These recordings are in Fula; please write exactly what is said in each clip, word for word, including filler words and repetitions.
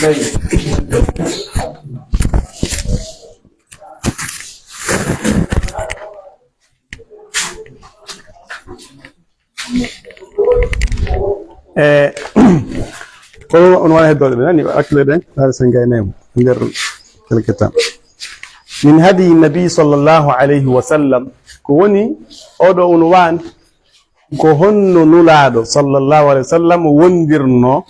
E kono on wona heddoɓe ɓe nani, hakkille ɗen, haare sen gaynemo nder kelketan. Min hadi nabi sallallahu alayhi wa sallam, ko woni oɗo unwan, ko honno nulaaɗo sallallahu alayhi wa sallam wondirno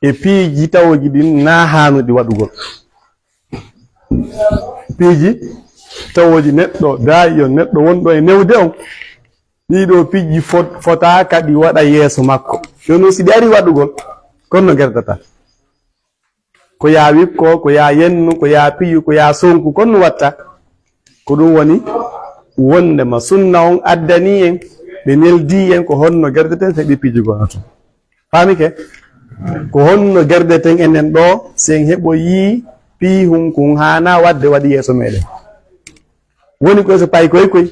e piiji tawooji ɗin na haanuɗi waɗugol. Piiji tawooji neɗɗo daayi on, neɗɗo wonɗo e newde on, ɗiɗo piiji fot-, fotaaka ɗi waɗa yeeso makko. Jooni si ɗi ari waɗugol, kono no gerdata. Ko yaa wikko, ko yaa yennu, ko yaa piyu, ko yaa sonku, kono no watta. Ko ɗum woni wondema sunna on addani en, ɓe neldi en ko honno gerdeten, so ɗi piiji gono toon. Faamike? Ko honno gerdeten enen ɗo, si en heɓoyii piihun kun haana waɗde waɗi yeeso meɗen? Woni ko so payi koy koy,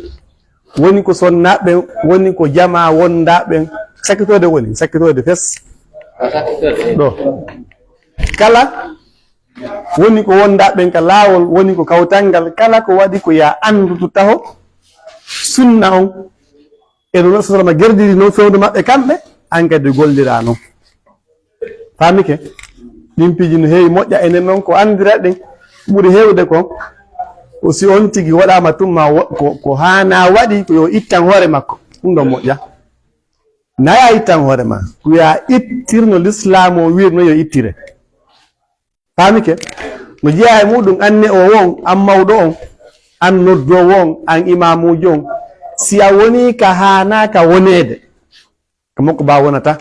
woni ko sonnaaɓe, woni ko jamaa wondaaɓe, sakkitoode woni, sakkitoode fes. Ɗo. Kala woni ko wondaaɓe ka laawol, woni ko kawtal ngal, kala ko waɗi ko yaa anndutu taho sunna on. E no Rasul sallallahu alaihi wasallam gerdiri noon fewndo maɓɓe kamɓe, an kadi gollira noon. Faamike? Ɗin piiji no heewi moƴƴa, enen noon ko anndiraɗen ɓuri heewde kon, ko si on tigi waɗaama tuma wo-, ko, ko haana waɗi, ko yo ittan hoore makko. Ɗum ɗon moƴƴa. Na yaa ittan hoore ma, ko yaa ittir no Lislaam o wiirno yo ittire. Faamike? No jeyaa e muɗum, an ne o won, an mawɗo on, an noddoowo on, an imaamuujo on. Si a wonii ka haanaa ka woneede, ka makko baa wonata.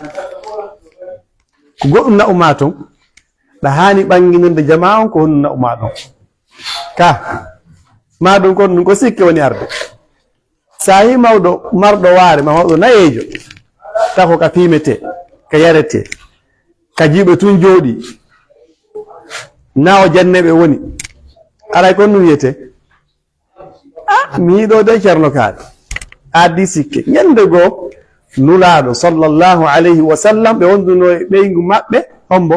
Ko goɗɗum naɓu ma ton, ɗa haani ɓannginirde jamaa on, ko honɗum naɓu ma ɗon? Ka, ma ɗum kon, ɗum ko sikke woni arde. Sa yi mawɗo marɗo waare, ma mawɗo nayeejo, taho ka fiimetee, ka yaretee, ka jiiɓe tun jooɗii, na o janneɓe woni. Aray kon ɗum wiyetee? Ah, mi yiɗo de Ceerno Kaari. Addi sikke. Ñande goo, Nulaaɗo sallallahu alayhi wa sallam, ɓe wonduno e ɓeyngu maɓɓe, hombo?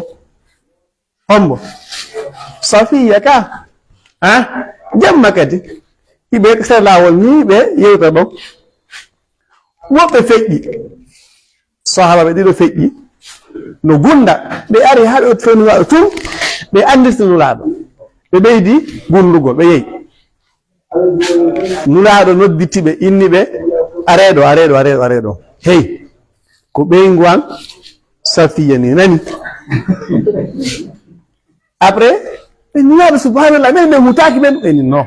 Hombo? Safiya ka. Ah, jamma kadi. Iɓe sera laawol ni ɓe yewta ɗon. Woɓɓe feƴƴi. Sahaaba ɓe ɗiɗo feƴƴi. No gunda. Ɓe ari haa ɓe ƴetti Nulaaɗo tun. Ɓe andirti Nulaaɗo. Ɓe ɓeydi gundugol. Ɓe yehi. Nulaaɗo nodditi ɓe, inni ɓe, "Aree ɗo, aree ɗo, aree ɗo, aree ɗo. Hey, ko ɓeyngu an Safiya ni, nani?" Après, ɓe, "Nulaaɗo, subhanallah, men, men hutaaki men." Ɓe inni, "Non."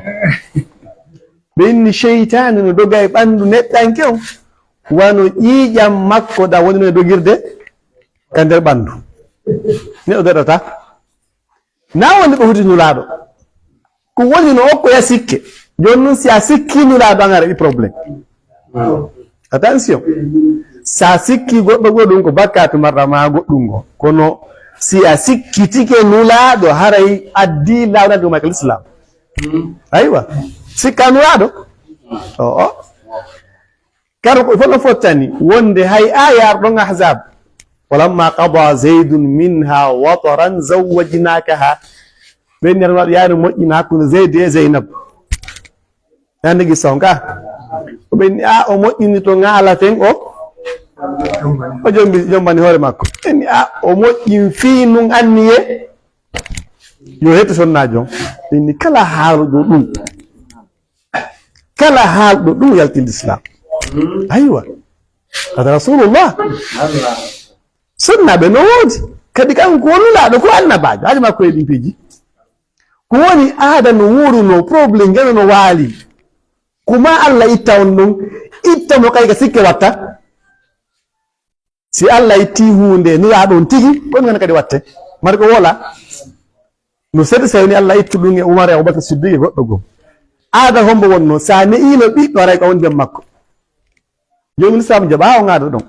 Ɓe inni, "Seytaane no doga e ɓanndu neɗɗanke on, wano ƴiiƴam makko ɗam woni no e dogirde ka nder ɓanndu." Neɗɗo daɗata. Na woni ɓe huti Nulaaɗo. Ko woni no okkoya sikke. Jooni nun si a sikki Nulaaɗo an aɗa waɗi problème. Attention. Sa sikki goɗɗo goo ɗum ko bakkaatu marɗa ma goɗɗum ngo. Kono si a sikkitike Nulaaɗo haray addi laawnade ma ka Lislaam. Aywa. Sikka Nulaaɗo. O, o. Kadi ko fof no fottani wonde hay aayaar ɗon Ahzab. "Walamma qada Zaydun minha wataran zawwajnakaha." Ɓe inni Nulaaɗo yaani moƴƴina hakkunde Zeydi e Zeynab. Nande gi sonka. Ko ɓe inni, "A, o moƴƴini to ŋaala fen o. O jombi, jombani hoore makko." Ɓe inni, "A, o moƴƴin fii nun anniye. Yo hetto sonnaajo on." Ɓe inni, "Kala haaluɗo ɗum." Kala haalɗo ɗum yalti Lislaam. Aywa. Hada Rasulullah. Sunnaaɓe no woodi. Kadi kanko ko Nulaaɗo, ko annabaajo. Haaju makko e ɗin piiji. Ko woni aada no wuuruno, problème ngeno no waali. Ko ma Allah itta on ɗum, itta mo kay ka sikke watta. Si Allah itti huunde Nulaaɗo on tigi, ko ɗum kadi watte. Mari ko wola. No seeɗa so woni Allah ittu ɗum e Umar e Abubakar Siddiq e goɗɗo goo. Aada hombo wonno, sa ne'ino ɓiɗɗo, aray ko woni jom makko. Jooni Lislaam jaɓa on aada ɗon.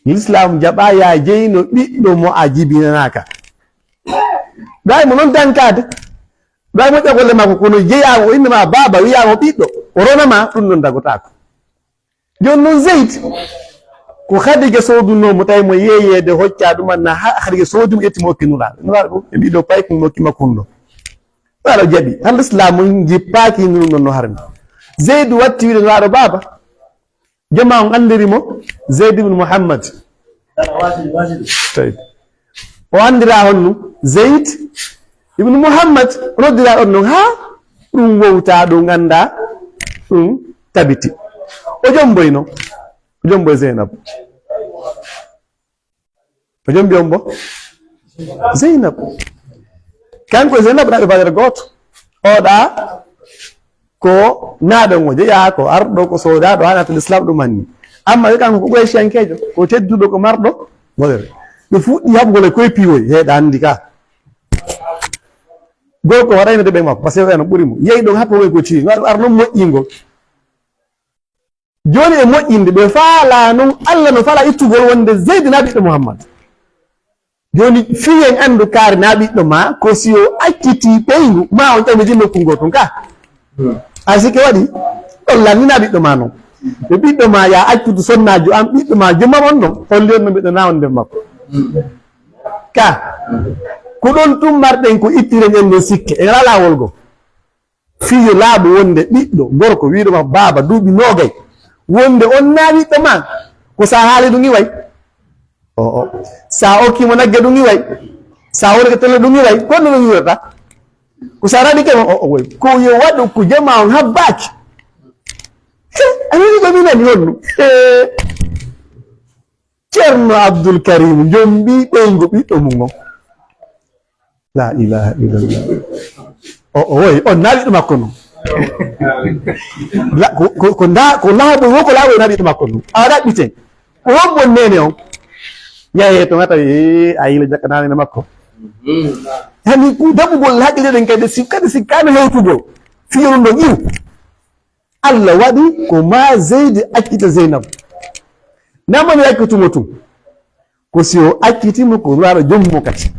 Lislaam jaɓa ya jeyno ɓiɗɗo mo a jibinanaaka. Ɗaay mo non dankaade. Ɗaay mo ƴagolle makko, kono jeyaama o innama baaba, wiyaama ɓiɗɗo. O ronama, ɗum non dagotaako. Jooni noon Zeyd, Ko Khadija soodunoo mo, tawi mo yeeyeede, hocca ɗum, anna ha Khadija soodi mo, ƴetti mo, okki Nulaaɗo. Nulaaɗo ko e mbiɗo paykun, okki makko ɗum ɗo. Nulaaɗo jaɓi. Hannde Islaam jippaaki ɗum ɗon no harmi. Zeydu watti wiide Nulaaɗo, "Baaba, joma on anndiri mo Zeyd ibn Muhammad." Tawi. O anndira honno? Zeyd ibn Muhammad. O noddira ɗon non haa ɗum wowta, ɗum annda, ɗum tabiti. O jomboyno. O jomboy Zeynab. O jombi on bo? Zeynab. Kanko e Zeynab naɓe valeur gooto. Oɗa ko naaɗo ngo jeyaa, ko arɗo, ko soodaaɗo, haa naata Lislaam ɗum anni. Amma yo kanko ko Qurayshiyankeejo, ko tedduɗo, ko marɗo valeur. Ɓe fuɗɗi haɓugol e koye piwoy, heɗa anndi ka. Gorko waɗayno de ɓe makko, parce que wayno ɓuri mo. Yehi ɗon haɓugol ko ci, ngaɗo ar non moƴƴingol. Jooni e moƴƴinde, ɓe faalaa non, Allah no faalaa ittugol wonde Zeydi na ɓiɗɗo Muhammad. Jooni fii en anndu kaari na ɓiɗɗo ma, ko si o accitii ɓeyngu, ma on ƴami ɗin nokku ngoo tun ka. A sikke waɗi, on lanni na ɓiɗɗo ma non. Ɓe ɓiɗɗo ma ya accutu sonnaajo am, ɓiɗɗo ma jomam on non, holli on no mbiɗɗo na on nder makko. Ka, ko ɗon tun marɗen ko ittiren en ɗon sikke, en alaa laawol goo. Fiyo laaɓu wonde ɓiɗɗo gorko wiiɗo ma baaba duuɓi noogay, wonde on na ɓiɗɗo ma, ko sa haali ɗum iway. O, o. Sa okki mo nagge ɗum iway. Sa woni ko telle ɗum iway. Ko no ɗum iwata? Ko sa raɗike mo, o, o, way. Ko yo waɗu ko jama on habbaaki. He, a nani ko mi nani honno? He. Ceerno Abdul Karim jombi ɓeyngu ɓiɗɗo mum on. La ilaha illallah. O, o woy, on na ɓiɗɗo makko non. La, ko, ko, ko nda, ko laaɓoy wo, ko laaɓoy na ɓiɗɗo makko non. A ɗaɓɓiten. Ko won bon nene on. Yahe to ngata, eh, a yila jakka nane makko. Hani ku daɓugol haqqille ɗen kadi si, kadi si kana hewtugol. Fiyo ɗum ɗon iw. Allah waɗi ko ma Zeydi accita Zeynabu. Namani accitumo tun. Ko si o accitimo ko Nulaaɗo jommo kadi.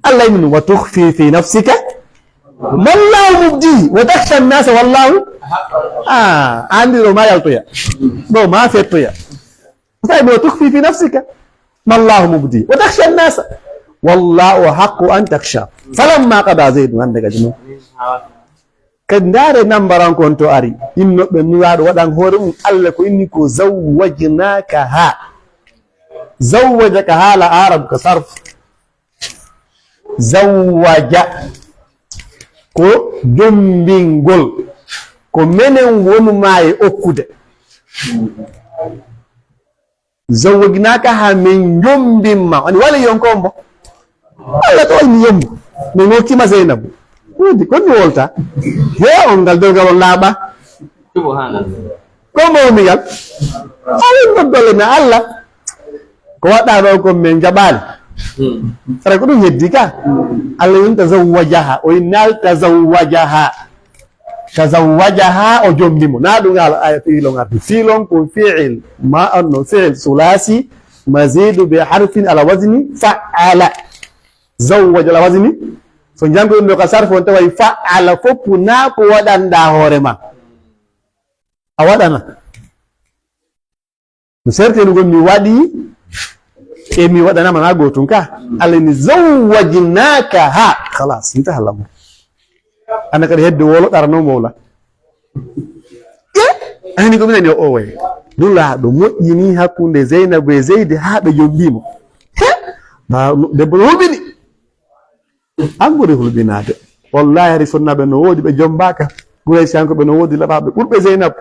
Allah inni ɗum, "Wa tukhfi fi nafsika mallahu mubdi wa takhsha an-nasa wallahu." Ah, andi ɗo ma yaltoya. Ɗo ma fettoya. Tawi mo tukhfi fi nafsika mallahu mubdi wa takhsha an-nasa wallahu ahaqqu an takhsha. Falamma qada Zaydun, hannde kadi noon. Kadi ndaare nambaran kon to ari. Innoɓe Nulaaɗo waɗan hoore mum. Allah ko inni ko zawwajnaka ha. Zawwajaka haala Arab ka sarf. Zawwaja ko jombingol. Ko menen wonu ma e okkude. Zawwajnaka ha min jombin ma. Woni wali yonko on bo. Allah ko woni yombo. Min hokkima Zeynabu. Wodi kon mi wolta. He on ngal dewgal on laaɓa. Subhanallah. Ko mo mi ngal. Alin ɗon dole na Allah. Ko waɗɗa ɗo kon min jaɓali. Tara ko ɗum heddi ka. Allah in tazawwajaha. O innal tazawwajaha. Tazawwajaha, o jombi mo. Na ɗum haala aya fiilon arti. Fiilon ko fiil. Ma anno fiil sulasi mazidu bi harfin ala wazni fa'ala. Zawwaja ala wazni. So janngo ɗum ɗo ka sarfu on taway fa'ala fof na ko waɗanɗa hoore ma. A waɗana. No sertenugol mi waɗi e mi waɗanama na gootun ka. Allah ni zawwajnaka ha. Khalas, intaha al-amr. Ana kadi hedde wolo ɗarano mowla. E ani ko minani o way. Nulaaɗo moƴƴini hakkunde Zeynabu e Zeydi haa ɓe jombimo. He? Ba debbo no hulɓini. An ɓuri hulɓinaade. Wallahi hari sonnaaɓe no woodi ɓe jombaaka. Quraysiyankoɓe no woodi laɓaaɓe ɓurɓe Zeynabu.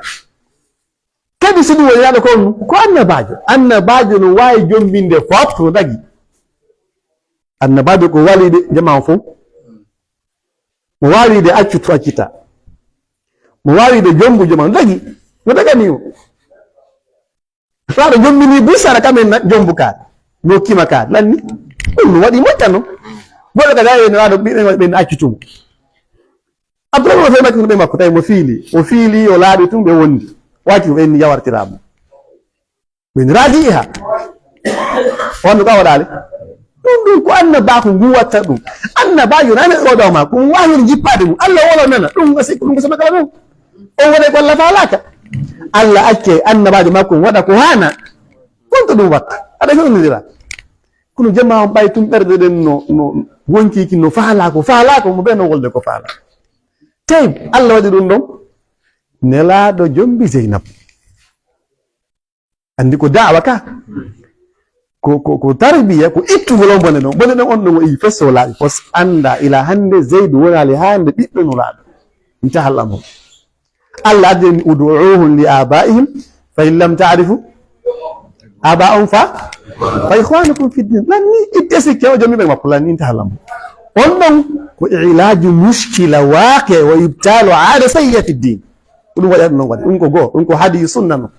Kadi so ɗum woni, yaɗa ko, ko annabaajo. Annabaajo no waawi jombinde fof no dagi. Annabaajo ko waliide jamaa fof. Mo waawi de accu to accita. Mo waawi de jombu jamaa no dagi. No dagani mo. Tawa ɗo jombini buy sara kamen na jombu kaari. No kima kaari. Lanni. Ɗum no waɗi moƴƴa no. Goɗɗo kadi ayi no waɗa ɓiɓɓe maɓɓe ɓen accutumo. Abdourahmane o fewi makko ɓe makko, tawi mo fiili. O fiili, o laaɓi tun, ɓe wondi. Waati o ɓen yawartiraamo. Ɓen raadi ha. On no ka waɗaali. Ɗum, ɗum ko annabaaku ngu watta ɗum. Annabaajo nana ɗo ɗo ma, ko ngu waawi jippaade mum. Allah wolo nana. Ɗum ko sikku, ɗum ko sama kala ɗum. On waɗa ko Allah faalaaka. Allah acce annabaajo makko on waɗa ko haana, on to ɗum watta. Aɗa fewnondira. Kono jamaa on ɓay tun ɓerɗe ɗen no, no wonkiki no faalaa ko, faalaa ko, mo ɓe no wolde ko faalaa. Tawi Allah waɗi ɗum ɗon. Nelaaɗo jombi Zeynab. Anndi ko da'wa ka. Ko, ko, ko tarbiya, ko ittugol on bone ɗon. Bone ɗon on ɗon o yi feso laaɓi. Fos annda ila hannde Zeydu wonaali hannde ɓiɗɗo Nulaaɗo. Intaha al-amru. Allah addi en, "Ud'uuhum li aabaa'ihim, fa in lam ta'rifu aabaa'ahum fa, fa ikhwaanukum fi ddin." Lan ni itte sikke o jommi ɓe makko, lan ni intaha al-amru. On ɗon ko ilaaju mushkila waaqi' wa ibtaalu aada sayyi'a fi ddin. Ko ɗum waɗi, ɗum waɗi. Ɗum ko goo, ɗum ko hadiyu sunna non.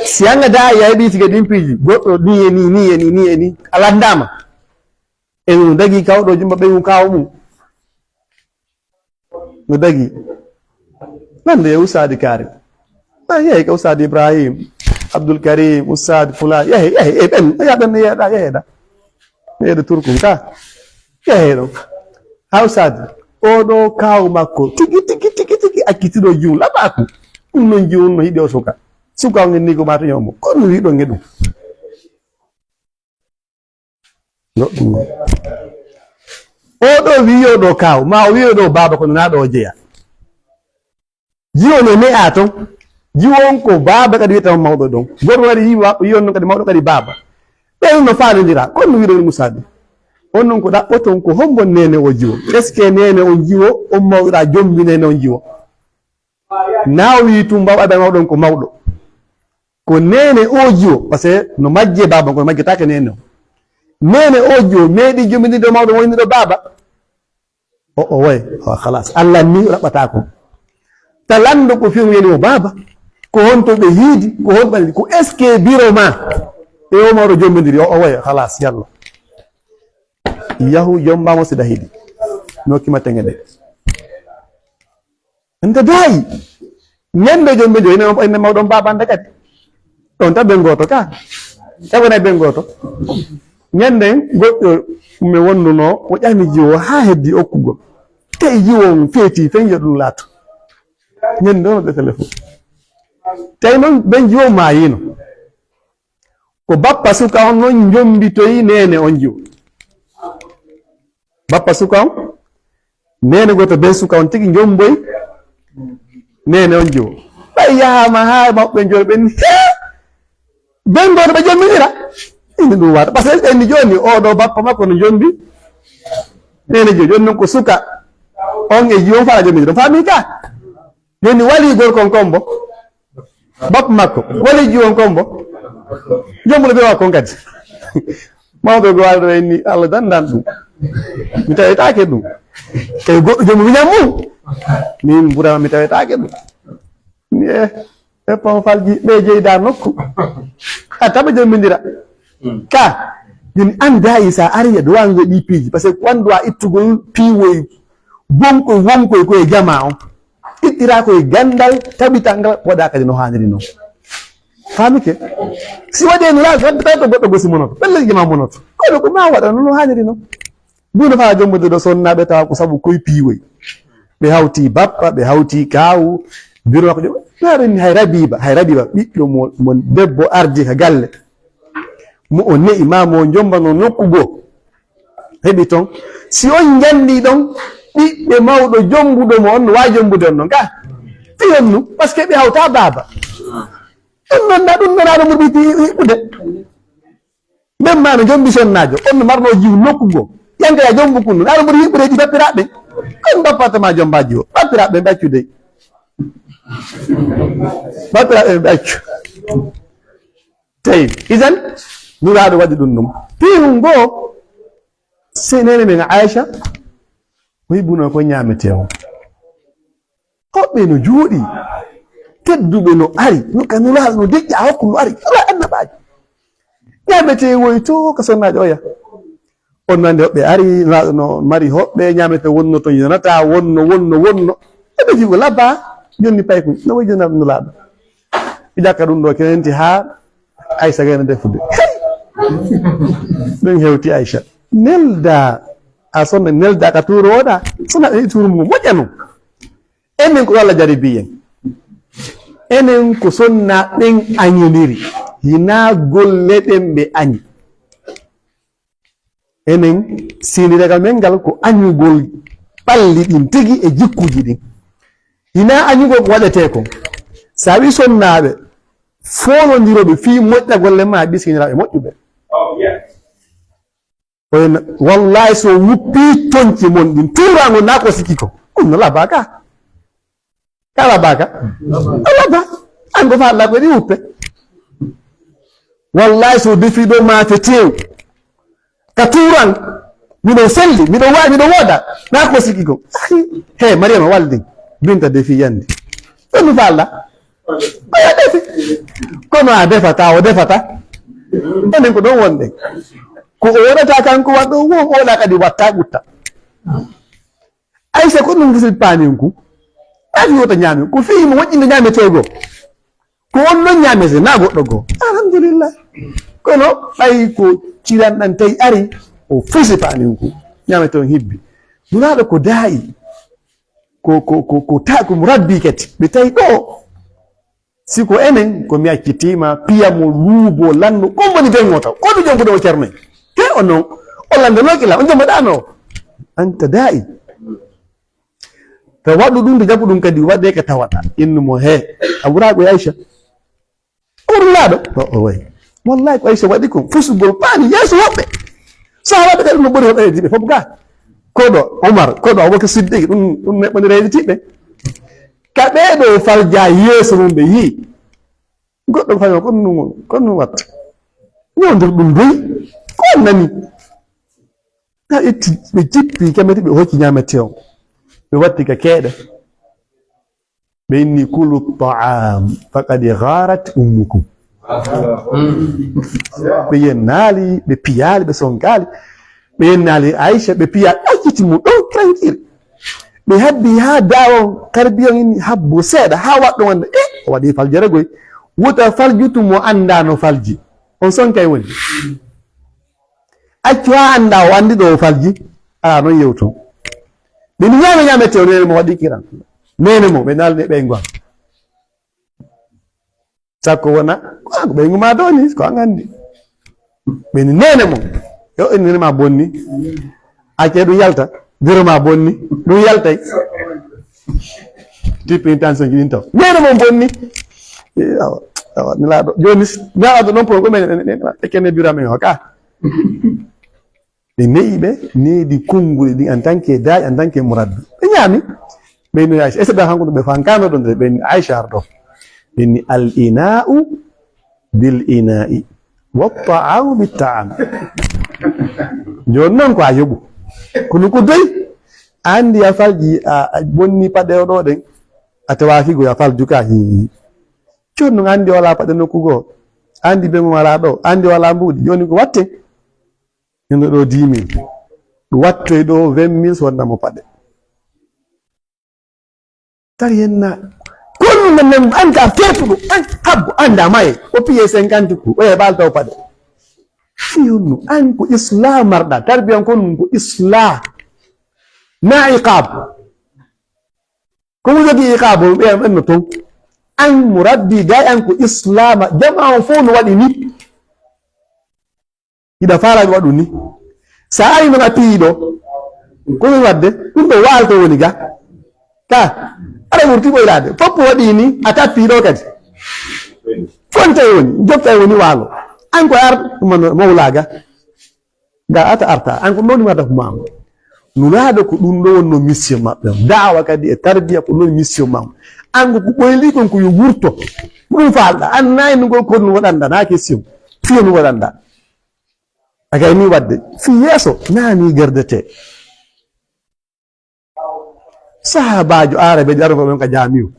Si anga da ya heɓi tige ɗin piiji, goɗɗo ni e ni, ni e ni, ni e ni, a landaama. E no dagi kawɗo jumba ɓe ngun kawo mum. No dagi. Nande e Ustaadi Karim. A yehi ka Ustaadi Ibrahim, Abdul Karim, Ustaadi Fulaan, yehi, yehi, e ɓen, ya ɓen yeeɗa, yeheɗa. Yeeɗa Turkun ka. Yehi ɗon. Ha Ustaadi. O ɗo kaw makko. Tigi, tigi, tigi, tigi, accitiɗo jiwun laɓaku. Ɗum non jiwun no yiɗi o suka. Suka on ni ko mata ñoomo. Ko no wiɗon e ɗum. Goɗɗum non. O ɗo wiyo ɗo kaw, ma o wiyo ɗo baaba kono na ɗo o jeya. Jiwo no ne'a ton. Jiwo on ko baaba kadi wiyata on mawɗo ɗon. Goto kadi yi wa-, yi on non kadi mawɗo kadi baaba. Ɓe no faalindira. Kon no wiɗo Musa de. On non ko ɗaɓɓoton ko hombo nene o jiwo. Est-ce que nene on jiwo, on mawɗo ɗa jombi nene on jiwo? Na o wi tun baaba ɓe mawɗo on ko mawɗo. Ko nene o jiwo, parce que no majje baaba on, kono majjetake nene o. Nene o jiwo, meɗi jombinirde mawɗo wonirɗo baaba. O, o way, o, khalas. Allah ni raɓɓata ko. Ta lanndo ko fiyon yani o baaba. Ko honto ɓe hiidi, ko honto ɓe, ko est-ce que biro ma? E o mawɗo jombindiri, o, o way, khalas, yalla. Yahu jomba mo sida hiidi. No kima tengede. Nde dayi. Ñande jombe joyi, ene, ene mawɗon baaba nde kadi. Ɗon ta ɓen gooto ka. Tawa nay ɓen gooto. Ñande goɗɗo mi wonduno, o ƴami jiwo haa heddi okkugol. Tawi jiwo on feeti, fen yo ɗum laato. Ñande on ɓe telefon. Tawi noon ɓen jiwo maayino. Ko bappa suka on noon njombitoyi nene on jiwo. Bappa suka on, nene goto be suka on tigi njomboyi nene on jiwo. Ɓay yahaama haa mawɓe njoyo ɓen, hee! Ben gooto ɓe jombinira. Inde ɗum waata. Parce que ɓen ni jooni, o ɗo bappa makko no jombi nene jiwo. Jooni noon ko suka on e jiwo on faa jombindira. Faami ka? Jooni wali gorko on kombo. Bappa makko. Wali jiwo on kombo. Jombuɗo be makko on kadi. Mawɓe go wali ɗo en ni, Allah dandan ɗum. Mi tawetaake ɗum. Tawi goɗɗo jomu miñam mum. Min Burama mi tawetaake ɗum. Ni e, e pamfalji ɓe jeyda nokku. A taɓa jombindira. Ka, jooni an dayi sa ari a dowa ngo ɗi piiji. Parce que ko an dowa ittugol piiwoy bonkoy wonkoy koye jama on. Ittira koye gandal tabital ngal, waɗa kadi no haaniri noon. Faamike? Si waɗi no laaɓi, wadde tawi to goɗɗo gosi monoto. Pelle jama monoto. Kono ko ma waɗa no haaniri noon. Buno faa jombude ɗo sonnaaɓe tawa ko sabu koye piiwoy. Ɓe hawti bappa, ɓe hawti kaawu, biro makko jom. Ɓe haɗani hay Rabiba, hay Rabiba, ɓiɗɗo mo, mo debbo ardi ka galle. Mo o ne'i ma mo o jombano nokku goo. Heɓi ton. Si on njandi ɗon, ɓiɓɓe mawɗo jombuɗo mo on, no waawi jombude on non ka? Fii honnu? Parce que ɓe hawta baaba. Ɗum non na, ɗum non aɗa ɓuri hiɓɓude. Ɓen ma no jombi sonnaajo, on no marno jiw nokku goo. Yanka ya jombu kun non, aɗa ɓuri hiɓɓude ɗi bappiraaɓe. Kon bappata ma jomba jiwo. Bappiraaɓe ɓe accu dey. Bappiraaɓe ɓe accu. Tawi, idan, Nulaaɗo waɗi ɗum ɗum. Piihu ngo, se nene men Aisha, o yiɓuno ko ñaametee o. Hoɓɓe no jooɗi, tedduɓe no ari, no ka Nulaaɗo no deƴƴa, hokku no ari, ala annabaajo. Ñaametee woy to ka sonnaajo oya. On nande hoɓɓe ari, Nulaaɗo no mari hoɓɓe, ñaametee wonno to yonata, wonno, wonno, wonno. Eɓe jiwo labba, jonni paykun, no woy jonna Nulaaɗo. Ɓe ƴakka ɗum ɗo, kenenti haa Aysa gayna defude. Hey! Ɗum hewti Aysa. Nelda, a sonna nelda ka tuuro oɗa. Sonna ɗum tuuru mum moƴƴa non. Enen ko Allah jaribi en. Enen ko sonnaaɓe ɓen añoniri, hinaa golle ɗen ɓe añi. Enen, siinidagal men ngal ko añugol ɓalli ɗin tigi e jikkuuji ɗin. Hinaa añugol ko waɗetee kon. Si a wi'i sonnaaɓe, foolondirooɓe fii moƴƴa golle maa, ɓe siinidagal ɓe moƴƴuɓe. Oye na-, wallaahi, so wuppii toñce mon ɗin, tuuraango naa ko sikki ko. Ɗum no labaa ka. Ka labaa ka? A labaa. An ko faa labaa ɗi wuppe. Wallaahi, so defii ɗoo maafe teew. Ka tuuran, miɗo selli, miɗo waawi, miɗo wooda. Naa ko sikki ko. He, Mariama, wal ɗin. Binta defii yandi. Ɗum mi faa la. Oya defi. Kono a defata, o defata. Enen ko ɗon wonɗen. Ko o waɗata kanko waɗɗo wo, o waɗa kadi watta ɓutta. Aysa ko ɗum fusi panin ku. Afi wota ñaame. Ko fii mo moƴƴinde ñaametee goo. Ko on ɗon ñaamete, naa goɗɗo goo. Alhamdulillah. Kono ɓay ko ciran ɗan tawi ari, o fusi panin ku. Ñaamete on hibbi. Nulaaɗo ko daa'i. Ko, ko, ko, ko ta-, ko mo rabbi kadi. Ɓe tawi ɗoo. Si ko enen, ko mi accitiima, piya mo, luubo, lanndo, ko woni ben o taw. Ko ɗum jonkude o ceerno en. Te o noon, o lanndanooki la, on jombaɗaano o. Anta daa'i. To waɗu ɗum, to jaɓu ɗum kadi, waɗee ka tawaɗa. Innu mo, he, a ɓuraa ko Aysa. A ɓuri laaɗo. O, o, way. Wallaahi ko Aysa waɗi kon, fusugol paani yeeso woɓɓe. Sahaabaaɓe kadi no ɓuri hoɓe reydi ɓe fof ga. Koɗo Umar, koɗo Abubakar Siddiq, ɗum, ɗum neɓɓani reyditiiɓe. Ka ɓee ɗoo falja yeeso mum ɓe yii. Goɗɗo fami ko ɗum, ko ɗum watta. Ñawndir ɗum doy. Ko on nani? Ka itti, ɓe jippi, kameti ɓe hocci ñaamete on. Ɓe watti ka keeɗe. Ɓe inni, "Kulu ta'am, faqad gharat ummukum." Ɓe yennaali, ɓe piyaali, ɓe sonkaali. Ɓe yennaali Aisha, ɓe piya acciti mo ɗon tranquille. Ɓe habbi haa dawon, karbiyon inni habbo seeɗa, haa waɗɗo wonde, eh, o waɗi faljere goy. Wota faljutu mo annda no falji. On sonkay woni. Accu haa annda o anndi ɗo o falji. Alaa noon yewto. Ɓe ni ñaame ñaame tew, neene mo waɗi kiran. Neene mo, ɓe nalni ɓe ngol. Sakko wona, ko an ko ɓeyngu ma doni, ko an anndi. Ɓe ni neene mo, yo en neene ma bonni. Acce ɗum yalta, biro ma bonni, ɗum yaltay. Tippini tension ji ɗin taw. Neene mo bonni. Eh, awa, awa, nelaaɗo. Jooni, nelaaɗo noon pour ko men, en, en, en, en, kene biro amen o ka. Ɓe ne'i ɓe, needi konnguli ɗin en tant que daa'i, en tant que murabbi. Ɓe ñaami. Ɓe inni Aisha, est-ce que ɓe hanko ɓe fankano ɗon de? Ɓe inni Aisha har ɗo. Ɓe inni al ina'u bil ina'i. Wa ta'amu bit ta'am. Jooni noon ko a yoɓu. Kono ko doy. Anndi a falji, a, a bonni paɗe o ɗo ɗen. A tawaaki go a falju ka. Hi, hi. Jooni noon anndi wala paɗe nokku goo. Anndi be mo wala ɗo. Anndi wala mbuuɗi. Jooni ko watte? Hino ɗo dix mille. Ɗum wattoy ɗo vingt mille, sodna mo paɗe. Tari hen na. Kono no men an ka fertuɗo, an habbo, anda maye. O piye cinquante ku, o e ɓal taw paɗe. Fiyunnu, an ko isla marɗa. Tarbiyan kon ko isla. Na iqab. Ko mo jogii iqab, o ɓe en no ton. An mo raddi day an ko islama. Jama on fof no waɗi ni. Hiɗa faala mi waɗu ni. Sa ari noon a piyi ɗo. Ko ɗum waɗde? Ɗum ɗo waalto woni ga. Ka. Aɗa wurti ɓoylaade. Fof ko waɗi ni, a tappi ɗo kadi. Fontay woni, joftay woni waalo. An ko ar, ɗum no mawla ga. Ga ata arta. An ko ɗon wata ko maam. Nulaaɗo ko ɗum ɗo wonno mission maɓɓe. Daawa kadi e tarbiya ko ɗon mission maam. An ko ɓoyli kon ko yo wurto. Ko ɗum faalɗa. An nayi no ngol ko ɗum waɗanda, na question. Fiyo no waɗanda. A gayni waɗde fii yeeso, naani gerdete. Sahaabaajo aarabe ɗi arno ɓen ka jaamiyu.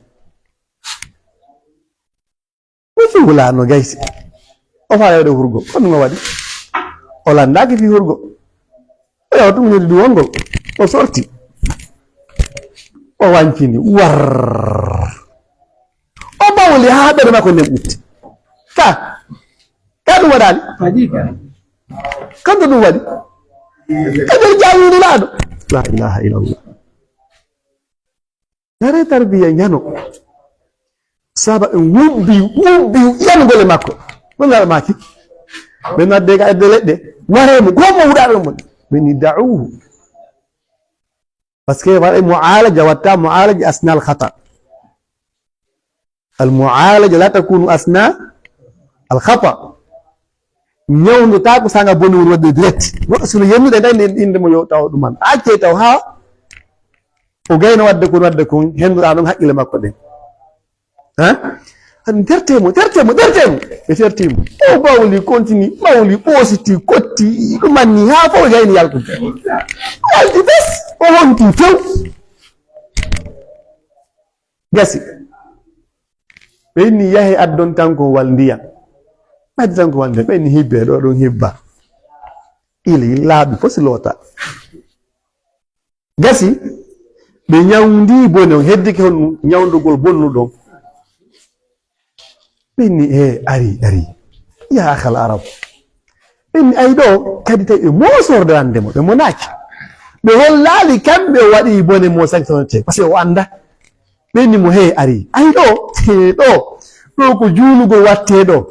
O fii wulaano gaysi. O faa yawde hurgo. Kono ngo waɗi. O lanndaaki fii hurgo. O yaw tun woni duwol ngol. O sorti. O wancini. War. O bawli haa ɓernde makko nden ɓutti. Ka. Ka ɗum waɗaali? Waɗi ka. Kanto ɗum waɗi? Ka nder jaawiri laaɗo. La ilaha illallah. Dare tarbiya ñano. Saaba ɓen wubbi, wubbi, yanugol e makko. Ɗum Nulaaɗo maaki. Ɓe nodde ka edde leɗɗe. Waree mo, ko mo wuɗaɗo mo. Ɓe ni, "Da'uhu." Parce que waɗa mu'alaja, watta mu'alaja asna al khata. Al mu'alaja la takunu asna al khata. Ñawndotaako saanga boni woni waɗde direct. Goɗɗo sino yennude tan inde mo yo taw ɗum an. Accee taw haa o gayno waɗde kon, waɗde kon, hennduɗaa noon haqqille makko ɗen. Ha? An tertee mo, tertee mo, tertee mo. Ɓe tertii mo. O bawli, continue, bawli, ɓoositi, kotti, ɗum anni, haa fof gayni yaltude. Yalti fes, o honti few. Gasi. Ɓe inni, "Yahe addon tan ko wal ndiyam." Addi tan ko wal ndiyam. Ɓe inni, "Hibbee ɗo, ɗum hibba." Ili laaɓi fof si loota. Gasi, ɓe ñawndi bone on, heddike hon ñawndugol bonnuɗon. Ɓe inni, "He, ari, ari. Ya akhal Arab." Ɓe inni, "Ay ɗo, kadi tawi ɓe moosorde wande mo, ɓe monaaki. Ɓe hollaali kamɓe o waɗi bone mo sanctionné, parce que o annda." Ɓe inni mo, "He, ari. Ay ɗo, he, ɗo, ɗo ko juulugol wattee ɗo."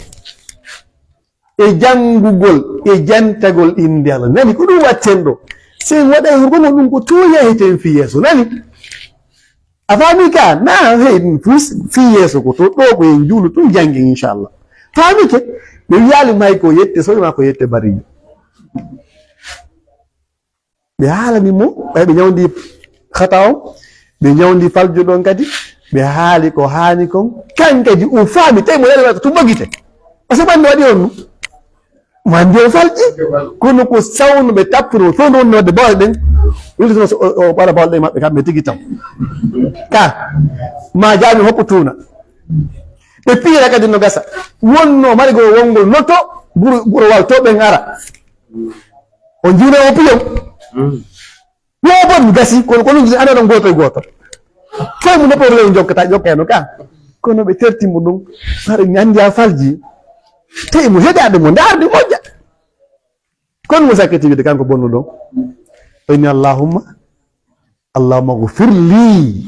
E janngugol, e jantagol innde Allah. Nani ko ɗum watten ɗo? Si en waɗay ko ɗum ko to yaheten fii yeeso. Nani? A faami ka? Na hey ɗum fuu fii yeeso ko to ɗo ko en juulu tun janngen inchallah. Faami ke? Ɓe wiyaali may ko yette sowi ma ko yette barijo. Ɓe haalani mo, ɓay ɓe ñawndi khata on, ɓe ñawndi faljo ɗon kadi, ɓe haali ko haani kon, kan kadi o faami, tawi mo yalima ko tun ɓogite. Parce que ɓanndi waɗi on ɗum. Mo anndi o falji, kono ko sawno ɓe tappiro, to ɗon nodde bawɗe ɗen, wuli sono o, o waɗa bawɗe ɗen maɓɓe kamɓe tigi taw. Ka, ma jaami hokku tuuna. Ɓe piira kadi no gasa. Wonno mari go wongol notto, guro, guro wal to ɓen ara. On juuna o piyon. Wo bon gasi, kono, kono jini ana ɗon gooto e gooto. Foy mo no problème jokkata, jokkayno ka. Kono ɓe terti mo ɗum, haɗa mi anndi a falji. Tawi mo heɗaade mo, ndaarde moƴƴa. Kono mo sakkiti wiide kanko bonno ɗon. O inni, "Allahumma, Allahumma ghfir li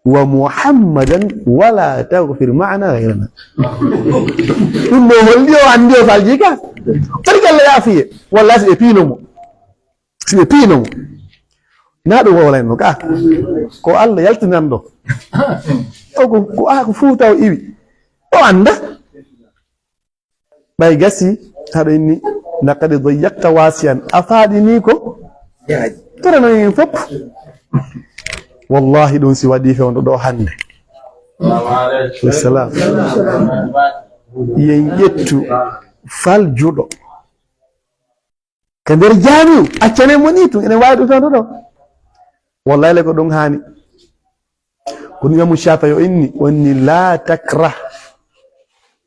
wa Muhammadan wala taghfir ma'ana ghayrana." Ɗum ɗo holli o anndi o falji ka. Tarkalla yaafiye. Walla si ɓe piino mo. Si ɓe piino mo, na ɗum wowlayno ka. Ko Allah yaltinanɗo. O ko, ko, a, ko Fuuta o iwi. O annda. Ɓay gasi, haɗo inni, "Laqad dayyaqta wasi'an." A faaɗini ko torano en fof. Wallahi, ɗum si waɗi fewndo ɗo hannde. Wassalam. Yen ƴettu faljuɗo. Ka nder jaamiu, accanen mo ni tun, enen waawi ɗum fewndo ɗo. Wallahi, le ko ɗum haani. Kono Imamu Shaafi'i o inni, o inni, "La takrah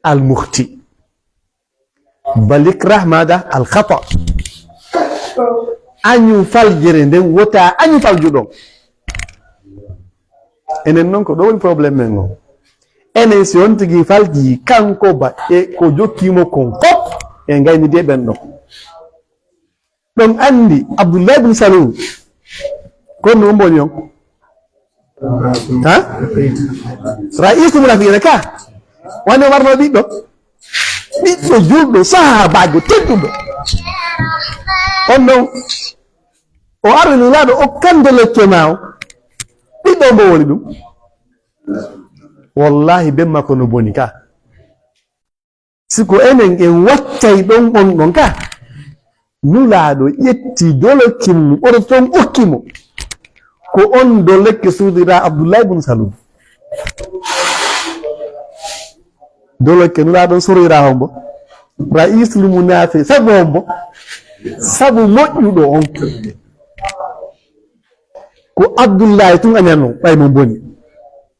al mukhti, bal ikrah mada al khata." Añu faljere nden, wota añu faljuɗo. Enen noon ko ɗo woni problème men o. Enen si on tigi falji kanko ba e ko jokki mo kon fof, e ngaynidi e ɓen ɗon. Ɗon anndi Abdullahi bin Salul. Kono ɗum woni on. Ha? Ra'isul munafiqina ka. Wonde warno ɓiɗɗo. Ɓiɗɗo julɗo, sahaabaajo tedduɗo. On ɗon, o arani Nulaaɗo, o kande lekke ma o. Ɓiɗɗo mbo woni ɗum. Wallahi, ben makko no boni ka. Si ko enen en wattay ɗon on ɗon ka, Nulaaɗo ƴetti dolokin mo, oto toon okki mo. Ko on dolokke suudiraa Abdullahi bun Salul. Dolokke Nulaaɗo on soroyraa hombo? Ra'isul munafi-, sabu hombo? Sabu moƴƴuɗo on. Ko Abdullahi tun añanno, ɓay mo boni.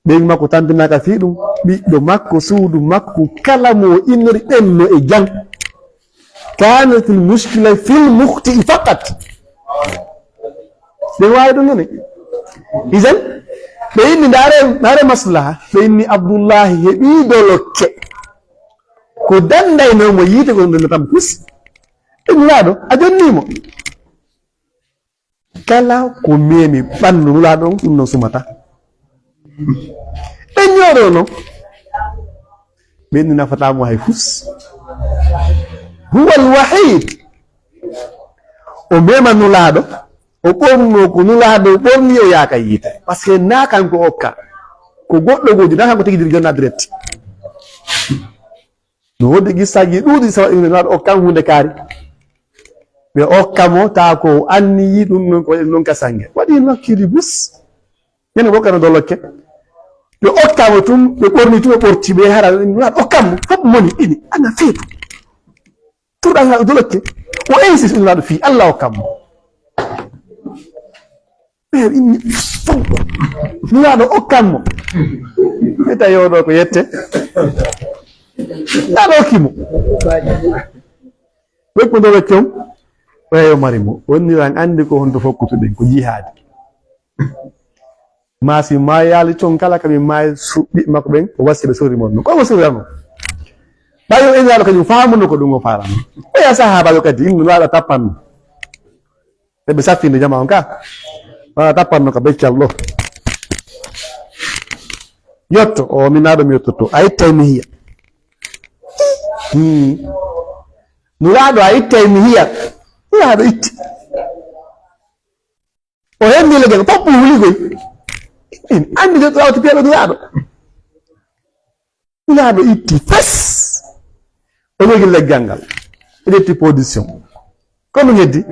Ɓeygu makko tampinaaka fii ɗum, ɓiɗɗo makko, suudu makko, kala mo o innori ɓenno e jam. Kanatil mushkila fil mukhti faqat. Ɓe waawi ɗum nene. Idan, ɓe inni ndaare, ndaare maslaha, ɓe inni Abdullahi heɓi dolokke. Ko dandayno mo yiite ko ɗum tan kus. Ɓe Nulaaɗo, a jonni mo. Kala ko memi ɓandu Nulaaɗo on, ɗum non sumata. Ɓe ñooɗo no, Ɓenni nafataa mo hay fus. Huwa al-wahiid. O mema Nulaaɗo, o ɓorno ko Nulaaɗo ɓorni, o yaaka yiite. Parce que na kanko okka. Ko goɗɗo goodi, na kanko tigi diri jonna direct. No woodi qissaaji ɗuuɗi sawa ina Nulaaɗo okka huunde kaari. Ɓe okka mo, taa ko anniyi ɗum non ko waɗi non ka sange. Waɗi nokkiri bus. Ñande okka no dolokke. Ɓe okka mo tum, ɓe ɓorni tum, ɓe ɓorti, ɓe hara, Nulaaɗo okka mo, fof moni, ini, ana feetu. Turɗa ha dolokke. O insiste Nulaaɗo fii, Allah okka mo. Ɓe inni, fof. Nulaaɗo okka mo. Ɓe tawi o ɗo ko yette. Nulaaɗo okki mo. Ɓe ko dolokke on, o yeeyo mari mo. Wonni an anndi ko honto fokkutuɗen, ko jihaadi. Ma si maayaali ton kala ka min maayi su-, ɓiɓɓe makko ɓen, o wasi ɓe sori mo ɗum. Ko mo sori ano? Ɓayo en yaalo kadi faamuno ko ɗum o faalano. O ya sahaabaajo kadi, inno laaɗa tappanno. Eɓe saffinde jama on ka. Wala tappanno ka beccal ɗo. Yotto, o minaaɗo mi yottoto. A ittay mi hiya. Hmm. Nulaaɗo a ittay mi hiya. Nulaaɗo itti. O henni leggal, fof ɗum wuli koy. Min anndi de ɗo wawti piyaɗo Nulaaɗo. Nulaaɗo itti fes. O yogi leggal ngal. O ƴetti position. Ko ɗum heddi?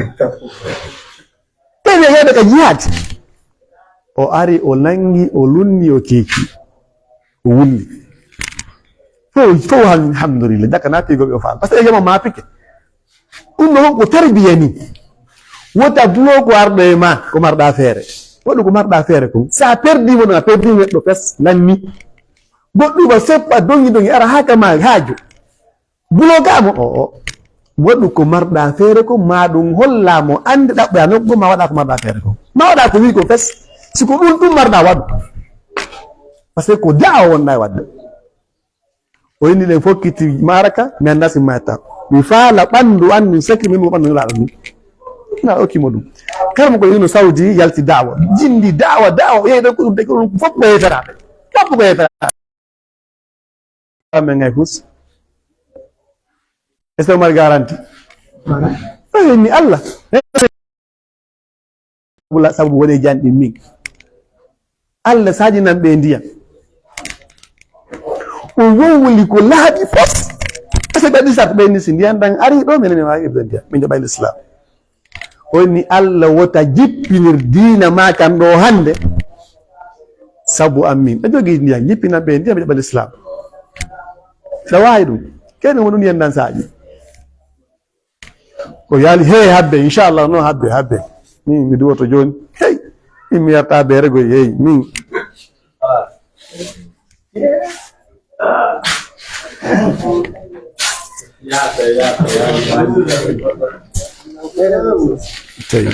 Kadi yeyde ka jihaadi. O ari, o nangi, o lunni, o keeki. O wulli. Fof, fof alhamdulillah. Jaka na pigo ɓe o faal. Parce que jama ma pike. Ɗum ɗo ko tarbiya ni. Wota bulo ko arɗo e ma, ko marɗa feere. Waɗu ko marɗa feere kon. Sa perdi mo, a perdi neɗɗo pes, lanni. Goɗɗo ba seppa dongi dongi ara haka ma haaju. Bulo ka mo, o, o. Waɗu ko marɗa feere kon, ma ɗum holla mo, ande ɗaɓɓoya nokku, ma waɗa ko marɗa feere kon. Ma waɗa ko wi ko fes. Si ko ɗum, ɗum marɗa waɗu. Parce que ko da'awa wonɗa e waɗde. O inni ɗen fokkiti maraka, mi annda si mayta. Mi faala ɓandu an, min saki min mo ɓandu Nulaaɗo ni. Na okki mo ɗum. Kala mo ko yino Saudi yalti da'awa. Jindi da'awa, da'awa, yehi ɗo ko ɗum, de ko ɗum fof ko yeferaɓe. Fof ko yeferaɓe. Amen ngay fus. Est-ce que o mari garanti? Wala. O inni Allah. Sabu la-, sabu woni e janɗi min. Allah saji nan ɓe ndiyam. O wowli ko laaɓi fof. Parce que ɓe ɗi sat ɓe ni si ndiyam ɗan ari ɗo, minen mi wawi ɓe ndiyam. Min jaɓa l'islam. O ni Allah wota jippinir diina ma kan ɗo hande. Sabu an min. Ɓe jogi ndiyam, jippinan ɓe ndiyam, ɓe jaɓa l'islam. Sa wawi ɗum. Kene woni ɗum yendan saji. O yaali, "Hey, habbe, inchallah, no habbe, habbe. Min, mi duwoto jooni. Hey, min mi yarta beere goy, hey, min." Tawi.